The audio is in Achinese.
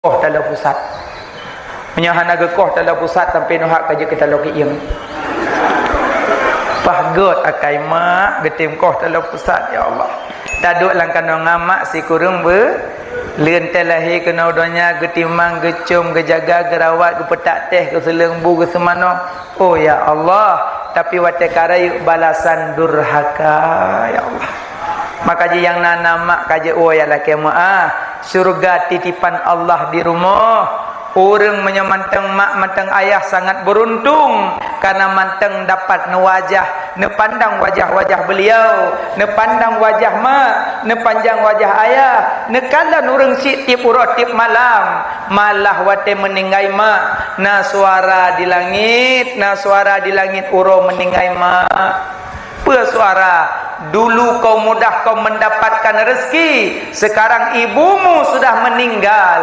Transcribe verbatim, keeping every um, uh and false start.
koh taloe pusat. Meunyoe hana geukoh taloe pusat, sampai neuhak ka jeuet keu taloe keuieng. Pah göt akai mak geutem koh taloe pusat, ya Allah. Taduek lam kanoe ngon mak sikureueng beu-, leuen teuh lahé keunoe donya geutimang, geucom, geujaga, geurawat, geupeutak teh, geuseuleung bu, geuseumanoe. Oh ya Allah, tapi watée ka rayeuk balasan durhaka, ya Allah. Maka jih nyang na, na mak ka jeuet woe ya lakée meu'ah, syurga titipan Allah di rumoh. Ureuëng meunyoe mantong mak, mantong ayah sangat beruntung, karena mantong dapat neuwajah, neupandang wajah-wajah beliau, neupandang wajah mak, neupanjang wajah ayah, neukalon ureuëng syiek tieb uroe tieb malam. Malah watée meuninggai mak, na suara di langit, na suara di langit uroe meuninggai mak. Peue suara? Dulu kau mudah kau mendapatkan rezeki, sekarang ibumu sudah meninggal.